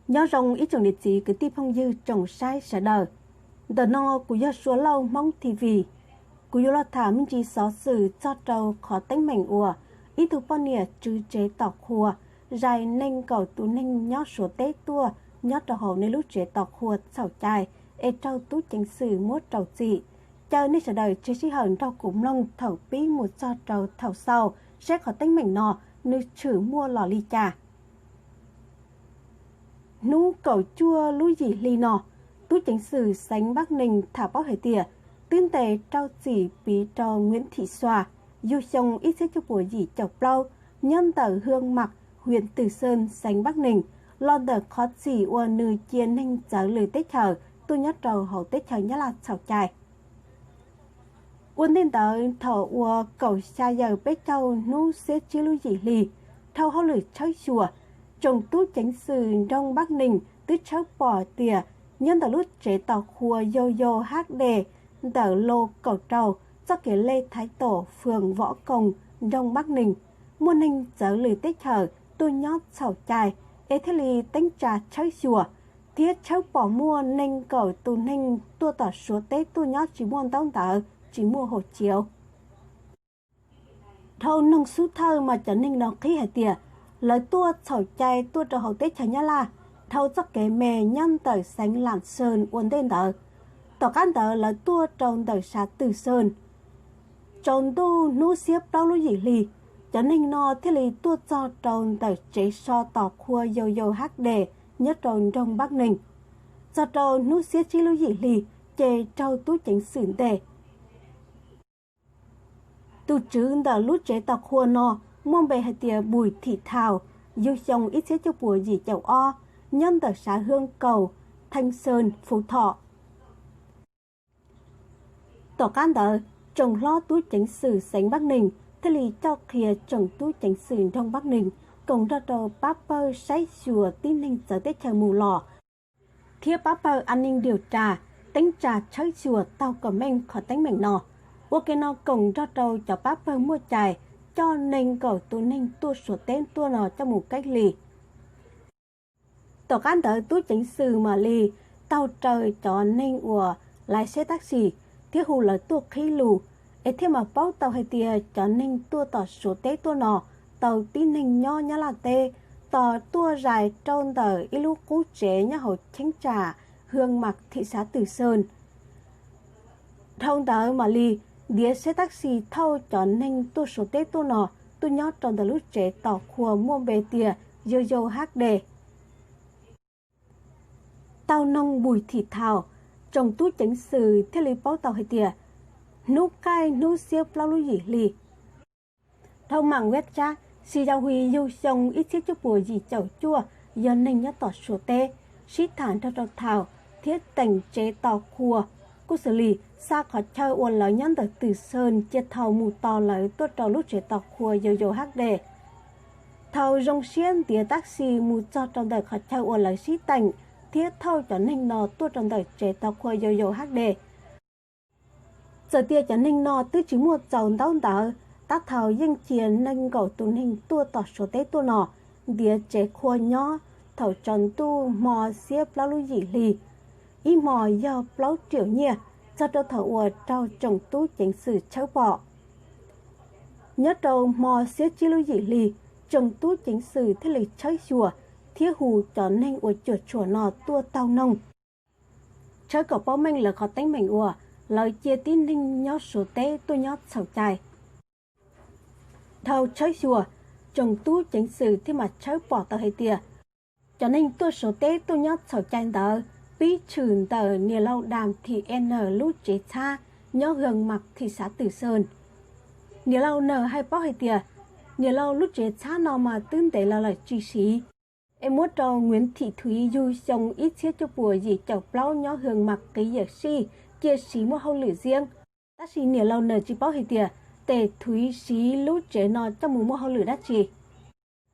Nyob zoo ib tsoom niam txiv kwv tij phooj ywg tsoom saib sawv daws. Ntawm no kuv yog Sua Lauj Hmoob T V. Kuv yuav los tham me ntsis xov xwm txog rau qhov teeb meem uas ib tug poj niam tswv tsev tos qhua, zais nees nkaum tus neeg nyob Suav teb tuaj nyob rau hauv nws lub tsev tos qhua txhaum cai, es raug tub ceev xwm muab rau txim. Caw nej sawv daws tseg sij hawm nrog kuv mloog thaum pib mus txog rau thaum xaus, saib qhov teeb meem no nws tshwm muaj los li cas. Hnub kaum cuaj lub yim hli no, tub ceev xwm xeev Npab Nees tham paub hais tias twb ntes raug txim piv rau Nwiv Thim Xua, yug xyoo ib txhiab cuaj puas yim caum plaub, nyob ntawm Hwm Mam, hwm Twm Xeem, xeev Npab Nees, los ntawm qhov txim uas nws cia neeg txawv lwm teb chaws tuaj nyob rau hauv teb chaws Nyab Laj txhaum cai. Ua ntej ntawd thaum uas kaum xya yawm peb caug hnub xiab tsib lub yim hli, dhau hauj lwm tshawb xyuas, tsoom tub ceev xwm nroog Npab Nees twb tshawb pom tias nyob ntawm lub tsev tos qhua Yau Yau Hab Dej ntawm lo kaum rau txoj kev lej Thaiv Tom, fwm Vom Koos, nroog Npab Nees, muaj neeg txawv lwm teb chaws tuaj nyob txhaum cai, es thiaj li teeb tsa tshawb xyuas, thiab tshawb pom muaj nees nkaum tus neeg tuaj tom Suav teb tuaj nyob tsis muaj ntaub ntawv, tsis muaj hauv tsiav. Dhau noog xub thawj mas cov neeg no qhib hais tias lawv tuaj txhaum cai tuaj rau hauv teb chaws Nyab Laj dhau txoj kev me nyob ntawm xeev Lam Xees ua ntej ntawd. Tom qab ntawd lawv tuaj rau ntawm Sav Twm Xees. Tsaus ntuj hnub xiab plaub lub yim hli, cov neeg no thiaj li tuaj txog rau ntawm tsev so tos qhua Yau Yau Hab Dej nyob rau nroog Npab Nees. Txog rau hnub xiab tsib lub yim hli, ces raug tub ceev xwm ntes. Tus tswv ntawm lub tsev tos qhua no muaj npe hais tias Npuis Thim Thaus, yug xyoo ib txhiab cuaj puas yim caum ob, nyob ntawm Sav Hwm Kaus, Thee Xees, Fuv Thom. Tom qab ntawd, tsoom hlob tub ceev xwm xeev Npab Nees thiaj li coj qhia tsoom tub ceev xwm nroog Npab Nees koom nrog rau pab pawg saib xyuas tib neeg txawv teb chaws mus los, thiab pab pawg a neej diam ras teeb tsa tshawb xyuas taug kom meej qhov teeb meem no. Ua ke no koom nrog rau cov pab pawg muaj cai coj nees nkaum tus neeg tuaj Suav teb tuaj no coj mus keeb lis. Tom qab ntawd tub ceev xwm mam li taug raws cov neeg uas laiv seb tab sis thiab hu lawv tuaj qhib lus, es thiaj mam paub tau hais tias cov neeg tuaj tom Suav teb tuaj no tau tib neeg nyob Nyab Laj teb tos tuaj zais rau ntawm ib lub qub tsev nyob hauv cheeb tsam Hwm Mam, thim Sav Twm Xees. Dhau ntawd mam li ntiav seb tab sis thauj cov neeg tuaj Suav teb tuaj no tuaj nyob rau ntawm lub tsev tos qhua muaj npe tias Yau Yau Hab Dej. Tau noog Npuis Thim Thaus, tsoom tub ceev xwm thiaj li paub tau hais tias hnub qaij hnub xiab plaub lub yim hli, Thau Mam Vaj Tsab, Xi Yau Hwi, yug xyoo ib txhiab cuaj puas yim caum cuaj, yog neeg nyob tom Suav teb, sib tham nrog rau Thaus thiab teem tsev tos qhua, kuj xws li xa qhov chaw uas lawv nyob ntawm Twm Xees cia Thaus mus tos lawv tuaj rau lub tsev tos qhua Yau Yau Hab Dej. Thaus zoo siab ntiav tab sis mus txog rau ntawm qhov chaw uas lawv sib teem thiab thauj cov neeg no tuaj rau ntawm tsev tos qhua Yau Yau Hab Dej. Txawm tias cov neeg no twb tsis muaj txaus ntaub ntawv, tab Thaus yeej cia nees nkaum tus neeg tuaj tom Suav teb tuaj no ntiav tsev qhua nyob thaum tsaus ntuj hmo xiab plaub lub yim hli, ib hmos yog plaub riaum nyiaj, txog rau thaum uas raug tsoom tub ceev xwm tshawb pom. Nyob rau hmo xiab tsib lub yim hli, tsoom tub ceev xwm thiaj li tshawb xyuas thiab hu cov neeg uas cuam tshuam no tuaj taug noog, tshawb kom paub meej lawv qhov teeb meem uas lawv cia tib neeg nyob Suav teb tuaj nyob txhaum cai. Dhau tshawb xyuas, tsoom tub ceev xwm thiaj mam tshawb pom tau hais tias cov neeg tuaj Suav teb tuaj nyob txhaum cai ntawd pib tshwm ntawm niam laus Dam Thim Ener lub tsev txhab nyob Hwm Mam, thim Sav Twm Xees. Niam laus Nws hais paub hais tias niam laus lub tsev txhab no mas twb ntev los lawm tsis siv, es muab rau Nwiv Thim Thuiv yug xyoo ib txhiab cuaj puas yim caum plaub nyob Hwm Mam, qiv Yawm Sij cia siv muaj hauj lwm xiab. Tab sis niam laus Nws tsis paub hais tias Thim Thuiv siv lub tsev no coj mus muaj hauj lwm dab tsi.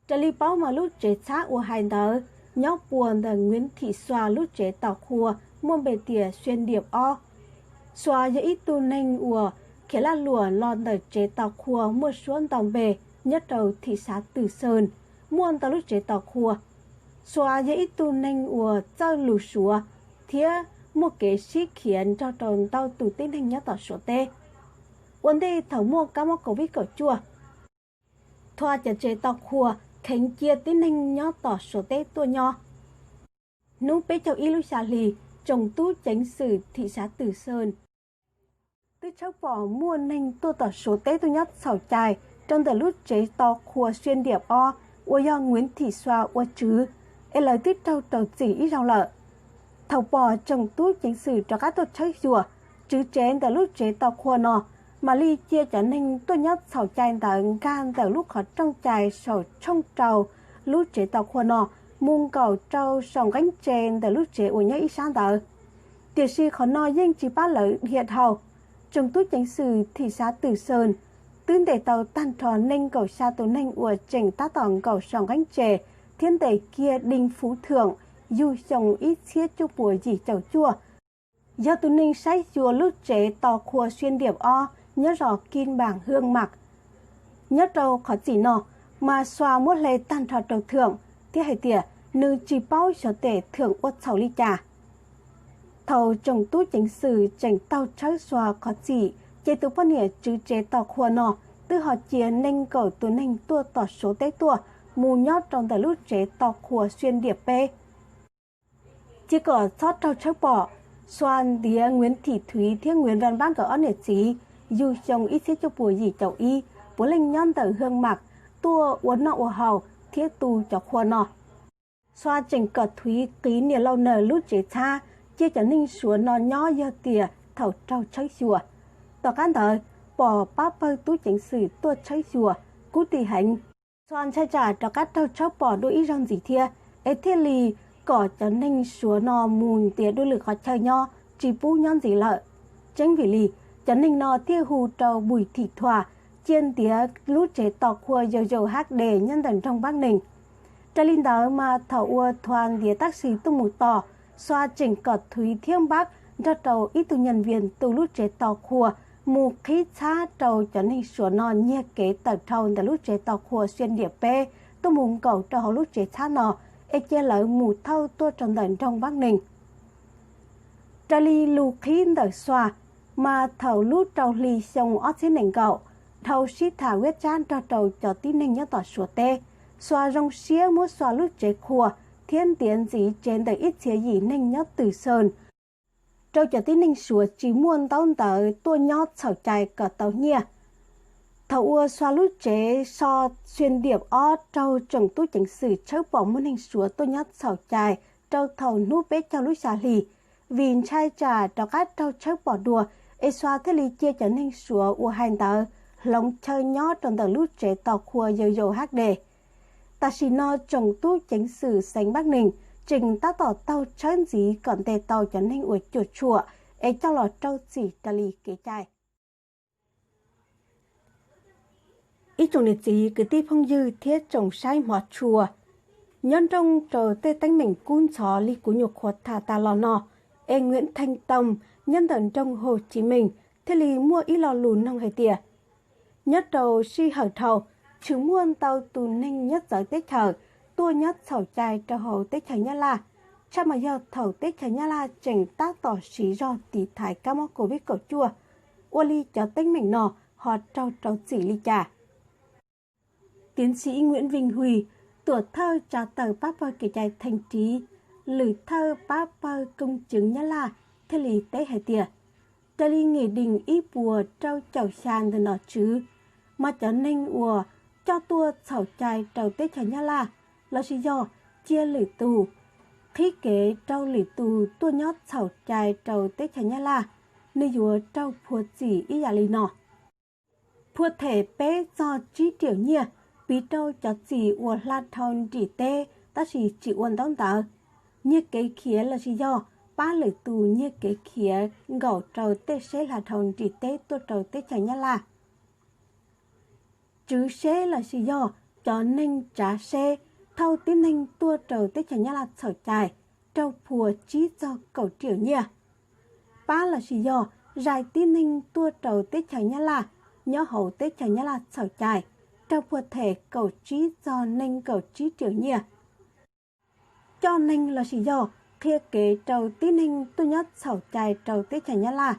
Raws li paub mas lub tsev txhab uas hais ntawd nyob puas ntawm Nwiv Thim Xua lub tsev tos qhua muaj npe tias Xia Diam ob. Xua yog ib tug neeg uas khiav laj luam los ntawm tsev tos qhua muaj suab ntau npe nyob rau thim Sav Twm Xees, muaj ntau lub tsev tos qhua. Suav yog ib tug neeg uas txawj lus Suav thiab muaj kev sib khiav nrog rau ntau tus tib neeg nyob tom Suav teb. Ua ntej thaum muaj kab mob Covid kaum cuaj, Thua cov tsev tos qhua kheev cia tib neeg nyob tom Suav teb tuaj nyob. Hnub peb caug ib lub xya hli, tsoom tub ceev xwm thim sav Twm Xees twb tshawb pom muaj neeg tuaj tom Suav teb tuaj nyob txhaum cai rau ntawm lub tsev tos qhua Xiaj Diam ob uas yog Nkuav Thim Xua ua tswv, es lawv twb raug rau txim ib zaug lawm. Thaum pom tsoom tub ceev xwm rov qab tuaj tshawb xyuas, tswv tsev ntawm lub tsev tos qhua no mam li cia cov neeg tuaj nyob txhaum cai ntawd nkag ntawm lub qhov rooj cai saum tshooj rau lub tsev tos qhua no mus nkaum rau saum nqeeb tse ntawm lub tsev uas nyob ib sab ntawd. Tiam sis qhov no yeej tsis pab lawv dhia dhau. Tsoom tub ceev xwm thim sav Twm Xees twb ntes tau tag nrho nees nkaum xya tus neeg uas tseem tab tom nkaum saum nqeeb tse thiab ntes kiag Dij Fuv Thwm yug xyoo ib txhiab cuaj puas yim caum cuaj, yog tus neeg saib xyuas lub tsev tos qhua Xiaj Diam ob nyob zos Kim Npaam Hwj Mam. Nyob rau qhov txim no, mas Xua muab hle tag nrho rau Thwm thiab hais tias nws tsis paub xyov tes Thwm ua txhaum li cas. Thaum tsoom tub ceev xwm tseem taug tshawb Xua qhov txim, ces tus poj niam tswv tsev tos qhua no twb ho cia nees nkaum tus neeg tuaj tom Suav teb tuaj mus nyob rau ntawm lub tsev tos qhua Xiaj Diam peb. Cia kom txhob raug tshawb pom, Xua ntiav Nkuav Thim Thuiv thiab Nkuav Vaj Npab nkawd ob niam txiv yug xyoo ib txhiab cuaj puas yim caum ib puav leej nyob ntawm Hwj Mam tuaj ua noj ua haus thiab tu cov qhua no. Xua tseem kom Thuiv qiv niam laus nws lub tsev txhab, cia cov neeg Suav no nyob yog tias thaum raug tshawb xyuas. Tom qab ntawd, pom pab pawg tub ceev xwm tuaj tshawb xyuas, kub ti heev. Xua ntshai tsam rov qab raug tshawb pom dua ib zaug ntxiv thiab, es thiaj li kom cov neeg Suav no mus ntiav dua lwm qhov chaw nyob, tsis pub nyob ntxiv lawm. Tseeb vim li, cov neeg no thiaj hu rau Npuj Thim Thua cia ntiav lub tsev tos qhua Yau Yau Hab Des nyob ntawm nroog Npab Nees. Raws li ntawd mas thaum uas Thua ntiav tab sis tuaj mus tos, Xua tseem kom Thuiv thiab Npab nrog rau ib tug nyas vias tu lub tsev tos qhua mus qhib txhab rau cov neeg Suav no nyiag kev tawm dhau ntawm lub tsev tos qhua Xiaj Diam peb tuaj mus nkaum rau hauv lub tsev txhab no, es cia lawv mus thawj tuaj rau ntawm nroog Npab Nees. Raws li lus qhib ntawm Xua, mas thaum lub rau hli xyoo ob txhiab nees nkaum, dhau sib tham viab tsab nrog rau cov tib neeg nyob tom Suav teb, Xua zoo siab muab Xua lub tsev qhua thiab ntiav ntxiv tsev ntawm ib txhia yim neeg nyob Twm Xees rau cov tib neeg Suav tsis muaj ntaub ntawv tuaj nyob txhaum cai kom tau nyiaj. Thaum uas Xua lub tsev so Xiaj Diam ob raug tsoom tub ceev xwm tshawb pom muaj neeg Suav tuaj nyob txhaum cai rau thaum hnub peb caug lub xya hli, vim ntshai tsam rov qab raug tshawb pom dua, es Xua thiaj li cia cov neeg Suav uas hais ntawd hloov chaw nyob rau ntawm lub tsev tos qhua Yau Yau Hab Des. Tam sim no tsoom tub ceev xwm xeev Npab Nees tseem tab tom taug tshawb ntxiv kom ntes tau cov neeg uas cuam tshuam es coj los rau txim raws li kev cai. Ib tsoom niam txiv kwv tij phooj ywg thiab tsoom saib hmov tshua, nyob nroo rau tej teeb meem kub ntxhov li kuv nyuam qhuav tham tas los no, es Nkuav Theej Toom nyob ntawm nroog Hauv Tsiv Mees thiaj li muaj ib lo lus noog hais tias, nyob rau sij hawm dhau, tshwm muaj ntau tus neeg nyob txawv teb chaws tuaj nyob txhaum cai rau hauv teb chaws Nyab Laj, tshaj mas yog thaum teb chaws Nyab Laj tseem tab tom siv zog tiv thaiv kab mob Covid kaum cuaj, ua li cov teeb meem no ho raug rau txim li cas? Tiến sĩ Nguyễn Vinh Huy, tuam thawj tsa tawm pab pawg kev cai theej tsiv, lwm thawj pab pawg koom cwv Nyab Laj thiaj li teb hais tias, raws li Nghị định ib puas rau caum xya ntawm nom tswv, mas cov neeg uas coj tuaj txhaum cai rau teb chaws Nyab Laj lossis yog cia lwm tus, qhib kev rau lwm tus tuaj nyob txhaum cai rau teb chaws Nyab Laj, nws yuav raug phua txim ib yam li no: phua them peb txog tsib triệu nyiaj, piv rau cov txim uas hla dhau nrim teb tab sis tsis ua ntaub ntawv, nyiag kev khiav lossis yog pab lwm tus nyiag kev khiav nkaum rau tej seb hla dhau nrim teb tuaj rau teb chaws Nyab Laj. Tswv seb lossis yog cov neeg tsav seb thauj tib neeg tuaj rau teb chaws Nyab Laj txhaum cai, raug phua tsib txog kaum triệu nyiaj. Pab lossis yog zais tib neeg tuaj rau teb chaws Nyab Laj nyob hauv teb chaws Nyab Laj txhaum cai, raug phua them kaum tsib txog nees nkaum tsib triệu nyiaj. coj neeg lossis yog qhia kev rau tib neeg tuaj nyob txhaum cai rau teb chaws Nyab Laj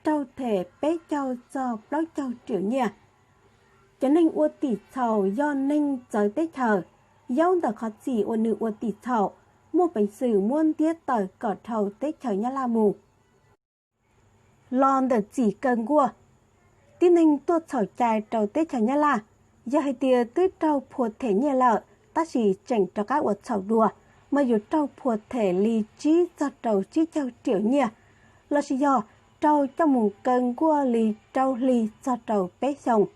raug them peb caug txog plaub caug riaum nyiaj. Cov neeg ua tim txhaum yog neeg txawv teb chaws, yaub ntawm qhov txim uas nws ua tim txhaum, muaj peev xwm muab ntiab tawm kom dhau teb chaws Nyab Laj mus. Los ntawm txim kaw nkuaj, tib neeg tuaj txhaum cai rau teb chaws Nyab Laj, yog hais tias twb raug phua them nyiaj lawm tab sis tseem rov qab ua txhaum dua, mas yuav raug phua them li tsib txog rau tsib caug riaum nyiaj, lossis yog raug coj mus kaw nkuaj li rau hli txog rau peb xyoos.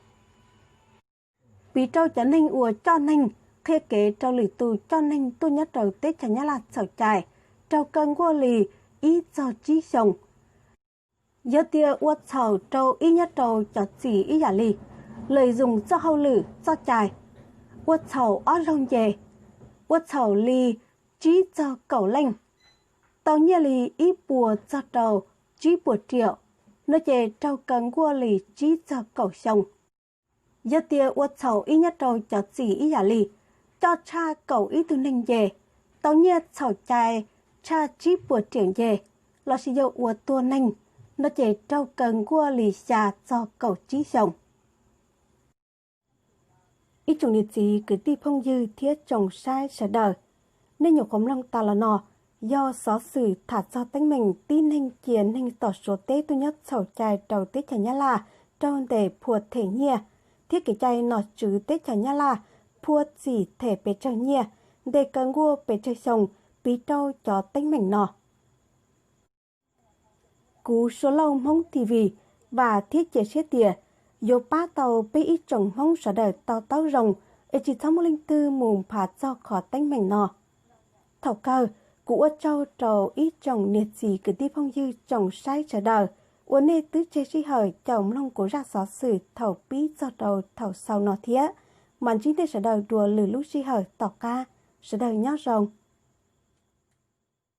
Piv rau cov neeg uas coj neeg, qhia kev rau lwm tus coj neeg tuaj nyob rau teb chaws Nyab Laj txhaum cai, raug kaw nkuaj li ib txog tsib xyoos. Yog tias ua txhaum rau ib nyob rau cov txim ib yam li lợi dụng txoj hauj lwm txoj cai, ua txhaum ob zaug nce, ua txhaum li tsib txog kaum leej, tau nyiaj li ib puas txog rau tsib puas riaum, no ces raug kaw nkuaj li tsib txog kaum xyoo. Yog tias ua txhaum ib nyob rau cov txim ib yam li coj tshaj kaum ib tug neeg nce, tau nyiaj txhaum cai tshaj tsib puas riaum nce, lossis yog ua tuag neeg, no ces raug kaw nkuaj li xya txog kaum tsib xyoos. Ib tsoom niam txiv kwv tij phooj ywg thiab tsoom saib sawv daws, nej nyuam qhuav mloog tas los no yog xov xwm tham txog teeb meem tib neeg cia neeg tom Suav teb tuaj nyob txhaum cai rau teb chaws Nyab Laj raug ntes phua them nyiaj, thiab kev cai nom tswv teb chaws Nyab Laj phua txim them pes tsawg nyiaj, ntes kaw nkuaj pes tsawg xyoo, piv rau cov teeb meem no. Kuv Sua Lauj Hmoob T V vam thiab cia siab tias yuav pab tau peb ib tsoom Hmoob sawv daws to taub zoo, es tsis txhob muaj leej twg mus nphav txog qhov teeb meem no. Thaum kawg, kuv ua tsaug rau ib tsoom niam txiv kwv tij phooj ywg tsoom saib sawv daws uas nej twb tseg sij hawm caum mloog kuv zaj xov xwm thaum pib txog rau thaum xaus no thiab. Mam ntsib nej sawv daws dua lwm lub sij hawm tom qab. Sawv daws nyob zoo.